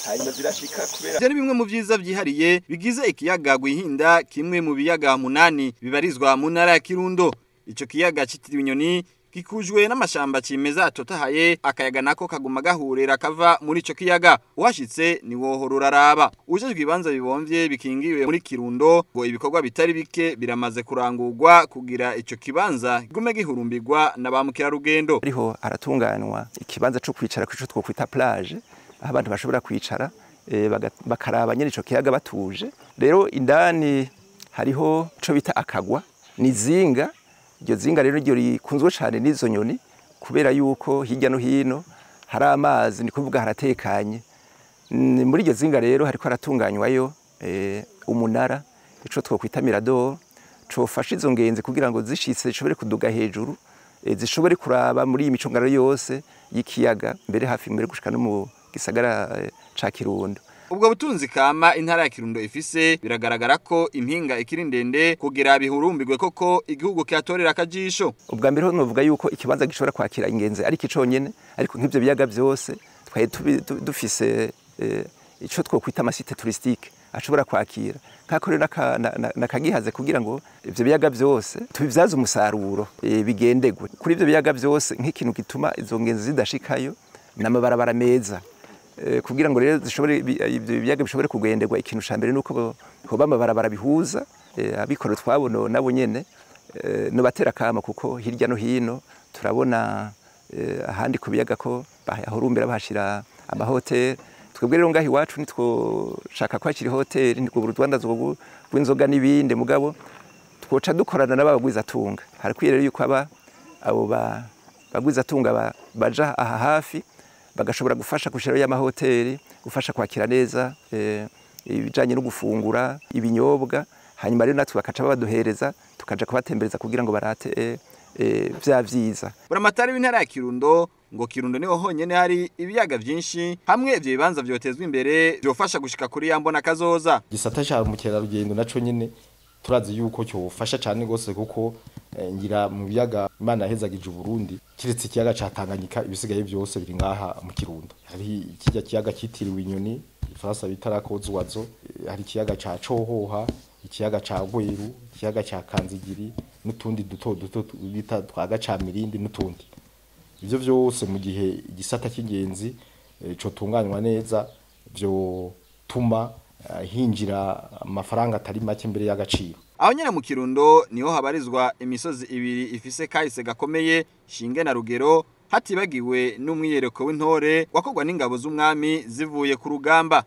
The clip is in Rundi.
Hanyuma zirashika kubera Ivyo ni bimwe mu vyiza vyihariye bigize ikiyaga Gwihinda, kimwe mu biyaga 8 bibarizwa mu ntara ya Kirundo. Ico kiyaga citiriwe inyoni gikujwe n'amashamba cimeza atotahaye, akayaga nako kaguma gahurera kava muri ico kiyaga. Uhashitse ni wohora uraraba. Ujejwe ibibanza bibomvye bikingiwe muri Kirundo ngo ibikorwa bitari bike biramaze kurangurwa kugira ico kibanza kigume gihurumbirwa na ba mukerarugendo. Hariho haratunganwa ikibanza co kwicara kwico twokwita plage, aho abantu bashobora kwicara bakaraba nyene ico kiyaga batuje. Rero indani hariho ico bita akagwa, ni zinga. Iryo zinga rero ryo rikunzwe cane n'izo nyoni kubera yuko hirya no hino hari amazi, ni kuvuga haratekanye. Muri iryo zinga rero hariko haratunganywayo umunara, ico twokwita mirador, cofasha izo ngenzi kugira ngo zishitse zishobore kuduga hejuru, zishobore kuraba muri iyi micungararo yose y'ikiyaga, mbere hafi mbere gushika no mu gisagara ca Kirundo. Ubwo butunzi kama intara ya Kirundo ifise, biragaragara ko impinga ikiri ndende kugira bihurumbirwe koko igihugu cyatorera akajisho. Ubwa mbere ho novuga yuko ikibanza gishobora kwakira ingenzi ariko iconyene, ariko nk'ivyo biyaga byose twari dufise ico twokwita amasite touristique ashobora kwakira. Nkako rero nakagihaze kugira ngo ivyo biyaga byose tubivyaze umusaruro, bigendegwe. Kuri ivyo biyaga byose nk'ikintu gituma izo ngenzi zidashikayo n'amabarabara meza. Kugira ngo rero ibyo biyaga bishobore kugenderwa, ikintu ca mbere nuko hoba amabarabara bihuza, abikora twabona nabo nyene, no batera kama, kuko hirya no hino turabona ahandi ku biyaga ko bahurumbira bahashira amahoteli. Twebwe rero ngaho iwacu nitwoshaka kwakira hoteli, nitwo urudandazwa rw'inzoga n'ibindi, mugabo twoca dukorana n'abagwizatunga. Harakwiye rero yuko abo bagwizatunga baja aha hafi bagashobora gufasha gushirayo amahoteli, gufasha kwakira neza ibijanye no gufungura, ibinyobwa, hanyuma rero natwe bakaca babaduhereza tukaja kubatembereza kugira ngo barate vya vyiza. Buramatari w'intara ya Kirundo ngo Kirundo niho honyene hari ibiyaga vyinshi, hamwe ivyo bibanza vyotezwa imbere vyofasha gushika kuri ya mbona kazoza. Gisata ca mukerarugendo naco nyene turazi yuko cyofasha cane gose, kuko ngira mu biyaga Imana yahezagije Burundi, kiretse ikiyaga ca Tanganyika, ibisigaye byose biri ngaha mu Kirundo. Hari ikijya kiyaga kitiriwe inyoni, Ifaransa bita Lac aux Oiseaux, hari ikiyaga ca Cohoha, ikiyaga ca Gweru, ikiyaga ca Kanzigiri n'utundi duto duto bita twa Gacamirindi n'utundi. Ivyo vyose mu gihe igisata cy'ingenzi cotunganywa neza vyo tuma hinjira amafaranga atari make mbere y'agaciro. Aho nyene mu Kirundo niho habarizwa imisozi ibiri ifise kahise gakomeye, Shinge na Rugero, hatibagiwe n'umwiyereko w'intore wakorwa n'ingabo z'umwami zivuye ku rugamba.